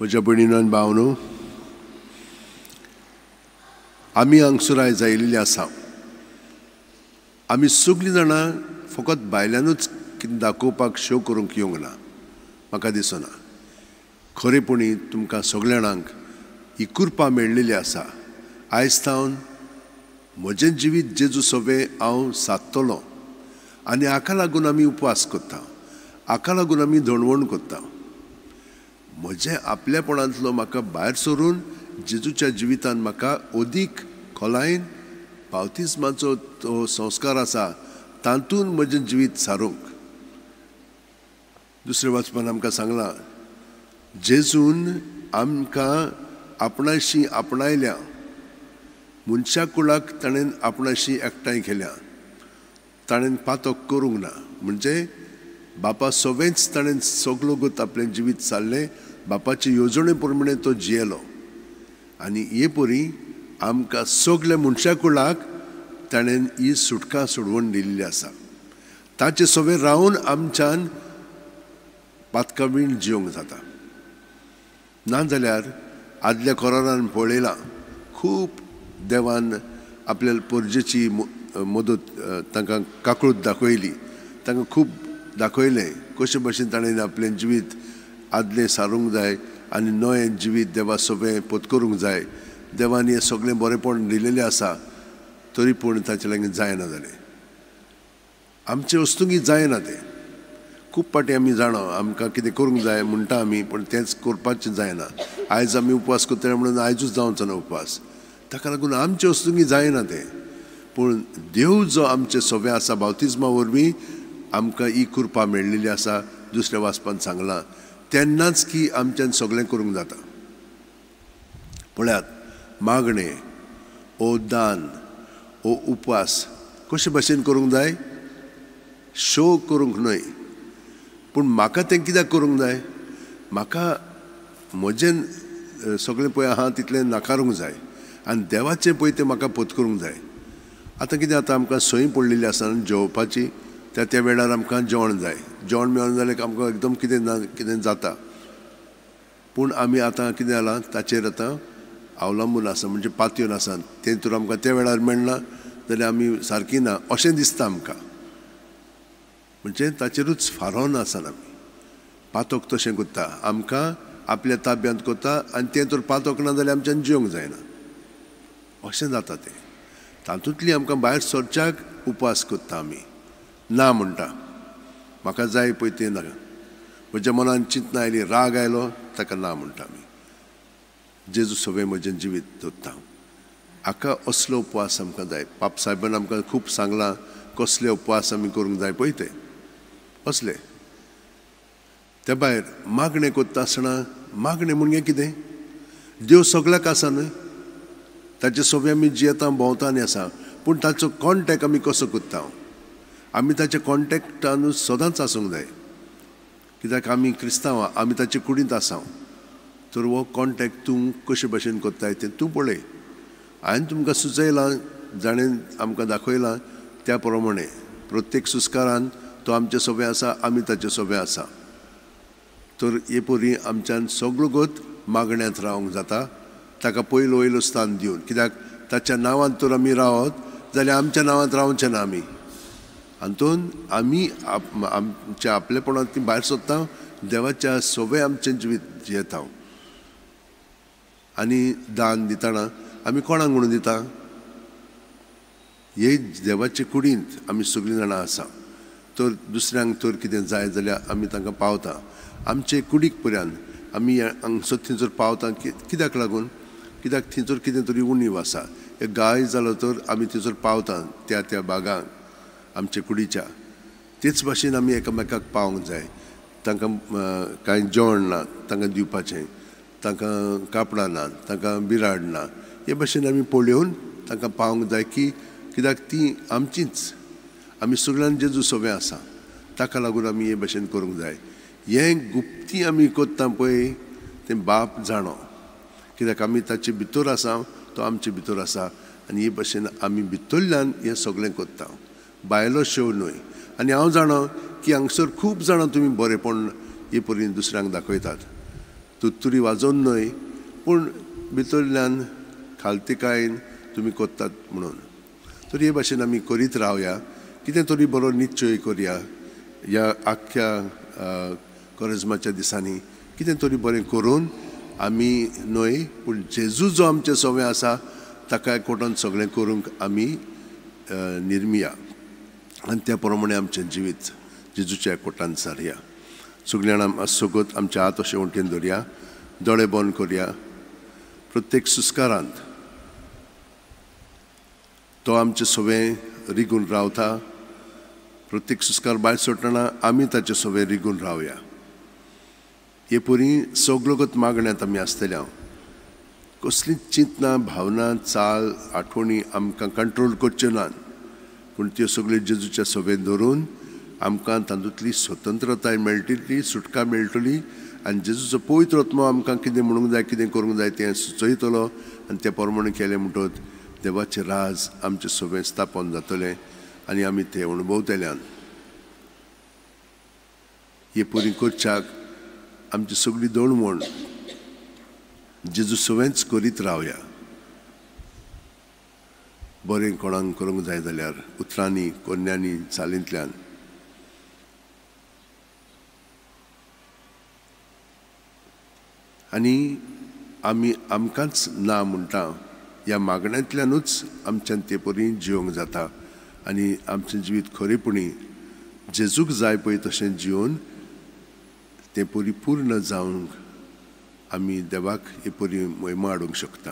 म्हज्या भयणीन आनी भावनो, आमी हांगसर आयज आयिल्ली आसा. आमी सगळीं जाणां फकत भायल्यानूच कितें दाखोवपाक शो करूंक येवंक ना, म्हाका दिसना. खरेपणी तुमकां सगळ्या जाणांक ही कृपा मेळिल्ली आसा. आयज सावन म्हजें जिवीत जेजू सोबें हांव सादतलो आनी हाका लागून आमी उपवास करता, हाका लागून आमी धोणवण करता. म्हजें आपल्यापणांतलो म्हाका भायर सरून जेजूच्या जिवितान म्हाका अदीक खोलायेन बाप्तिस्माचो तो संस्कार आसा तातूंत म्हजें जिवीत सारूंक. दुसऱ्या वाचपान आमकां सांगलां, जेजून आमकां आपणाशी आपणायल्या, मनशा कुळाक ताणें आपणाशी एकठांय केल्या, ताणें पातक करूंक ना. म्हणजे बापा सवेंच ताणें सगलो गत आपलें जिवीत सारलें, बापाचे येवजणे प्रमाणे तो जियेलो. आनी हे परी आमकां सगल्या मनशा कुळाक ताणें ही सुटका सोडवण दिल्ली आसा. ताचे सवे रावन आमच्यान पातकावीण जिवंक जाता. नाजाल्यार आदल्या कोरारान पळयलां, खूब देवान आपल्या पोरजेची मदत तांकां काकळूत दाखयली, तांकां खूब दाखयलें कशे भशेन ताणें आपलें जिवीत आदलें सारूंक जाय आनी नवें जिवीत देवा सोबें पोत करूंक जाय. देवान हें सगळें बरेंपण दिलेलें आसा, तरी पूण ताचे लागीं जायना जालें. आमचे वस्तुंकी जायना तें. खूब फावटी आमी जाणा आमकां कितें करूंक जाय म्हणटा आमी, पूण तेंच करपाचें जायना. आयज आमी उपवास करतले म्हणून आयजूच जावचो ना उपवास, ताका लागून आमचे वस्तुंकी जायना तें. पूण देव जो आमचे सोबे आसा बाप्तिस्मा वरवीं आमकां ही कृपा मेळिल्ली आसा. दुसऱ्या वाचपान सांगलां तेन्नाच की आमच्यान सगळें करूंक जाता. पळयात, मागणें ओ दान ओ उपवास कशे भशेन करूंक जाय, शो करूंक न्हय. पूण म्हाका तें कित्याक करूंक जाय? म्हाका म्हजें सगळें पळय आहा तितलें नाकारूंक जाय आनी देवाचें पळय तें म्हाका पोत करूंक जाय. आतां कितें जाता, आमकां संय पडलेली आसा जेवपाची, त्या त्या वेळार आमकां जेवण जाय. जेवण मेळना जाल्यार आमकां एकदम कितें ना कितें जाता. पूण आमी आतां कितें जालां ताचेर आतां अवलंबून आसा, म्हणजे पातयेवन आसा. तें तर आमकां त्या वेळार मेळना जाल्यार आमी सारकी ना अशें दिसता आमकां. म्हणजे ताचेरूच फारोन आसना आमी. पातक तशें करता, आमकां आपल्या ताब्यांत करता आनी तें तर पातक ना जाल्यार आमच्यान जिवंक जायना अशें जाता तें. तातूंतली आमकां भायर सरच्याक उपवास करता आमी. ना म्हणटा, म्हाका जाय पळय तें नाका, म्हज्या मनान चिंतना आयली, राग आयलो, ताका ना म्हणटा आमी. जेजू सगळें म्हजें जिवीत दवरता. हाका असलो उपवास आमकां जाय. पाप सायबान आमकां खूब सांगलां कसले उपवास आमी करूंक जाय पळय ते असले. त्या भायर मागणें करता आसतना, मागणें म्हणजे कितें? देव सगळ्याक आसा न्हय, ताचे सोबे आमी जियेता भोंवता आनी आसा. पूण ताचो कॉन्टेक्ट आमी कसो करता? आमी ताच्या कॉन्टेक्टानूच सदांच आसूंक जाय. कित्याक आमी क्रिस्तांव, आमी ताचे कुडींत आसा. तर हो कॉन्टेक्ट तूं कशे भशेन करताय तें तूं पळय. हांवें तुमकां सुचयलां, जाणें आमकां दाखयलां त्या प्रमाणे प्रत्येक सुस्कारान तो आमचे सोबे आसा, आमी ताचे सोबे आसा. तर हे परी आमच्यान सगळो गत मागण्यांत रावंक जाता, ताका पयलो वयलो स्थान दिवन. कित्याक ताच्या नांवांत तर आमी रावत जाल्यार आमच्या नांवांत रावचें ना आमी. हातून आमी आमच्या आपलेपणांत भायर सोदता, देवाच्या सोबे आमचें जिवीत जियेता. आनी दान दितना आमी कोणाक म्हणून दिता? हे देवाचे कुडींत आमी सगळीं जाणां आसा. तर दुसऱ्यांक तर कितें जाय जाल्यार आमी तांकां पावता. आमचे कुडीक पर्यंत आमी हांगसर थंयसर पावता कित्याक लागून? कित्याक थंयसर कितें तरी उणीव आसा. एक गाय जालो तर आमी थंयसर पावता त्या त्या बागांक आमचे कुडीच्या. तेच भाशेन आमी एकामेकाक पावंक जाय. तांकां कांय जेवण ना तांकां दिवपाचें, तांकां कापडां ना, तांकां बिराड ना, हे भाशेन आमी पळोवन तांकां पावंक जाय की कित्याक ती आमचीच. आमी सगळ्यान जेजू सोबें आसा, ताका लागून आमी हे भाशेन करूंक जाय. हें गुप्ती आमी करता पळय तें बाप जाणो, कित्याक आमी ताचे भितर आसा, तो आमचे भितर आसा. आनी हे भाशेन आमी भितरल्यान हें सगळें करता, भायलो शो न्हय. आनी हांव जाणा की हांगसर खूब जाणां तुमी बरेंपण हे परी दुसऱ्यांक दाखयतात. तुरतुरी वाजोवन न्हय पूण भितरल्यान खालतिकायेन तुमी करतात म्हणून. तर हे भाशेन आमी करीत रावया, कितें तरी बरो निश्चय करया. ह्या आख्ख्या कोरेज्माच्या दिसांनी कितें तरी बरें करून आमी न्हय पूण जेजू जो आमचें सवें आसा ताका एकवटान सगळें करूंक आमी निर्मिया आनी त्या प्रमाणे आमचें जिवीत जेजूच्या एकवटान सारया. सगळ्या जाणां सगत आमचे हात अशें वटेन धरया, दोळे बंद करया. प्रत्येक सुस्कारांत तो आमचें सवें रिगून रावता. प्रत्येक सुस्कार भायर सोडटना आमी ताचे सवें रिगून रावया. हे परी सगळोगत मागण्यांत आमी आसतले. हांव कसलीच चिंतना, भावना, चाल, आठवणी आमकां कंट्रोल करच्यो नात, पूण त्यो सगळ्यो जेजूच्या सवें धरून आमकां तातूंतली स्वतंत्रताय मेळटली, सुटका मेळटली आनी जेजूचो पवित्र आत्मो आमकां कितें म्हणूंक जाय, कितें करूंक जाय तें सुचयतलो आनी तें प्रमाणे केलें म्हणटकच देवाचें राज आमचें सवें स्थापन जातलें आनी आमी तें अणभवतल्यान. हे परी करच्याक आमची सगळी दळवण जेजू सवेंच करीत रावया. बरें कोणाक करूंक जाय जाल्यार उतरांनी, कोन्यांनी, चालींतल्यान. आनी आमी आमकांच ना म्हणटा ह्या मागण्यांतल्यानूच आमच्यान ते परी जिवंक जाता आनी आमचें जिवीत खरेपणी जेजूक जाय पळय तशें जिवन तें परिपूर्ण जावंक आमी देवाक हे परी महिमा हाडूंक शकता.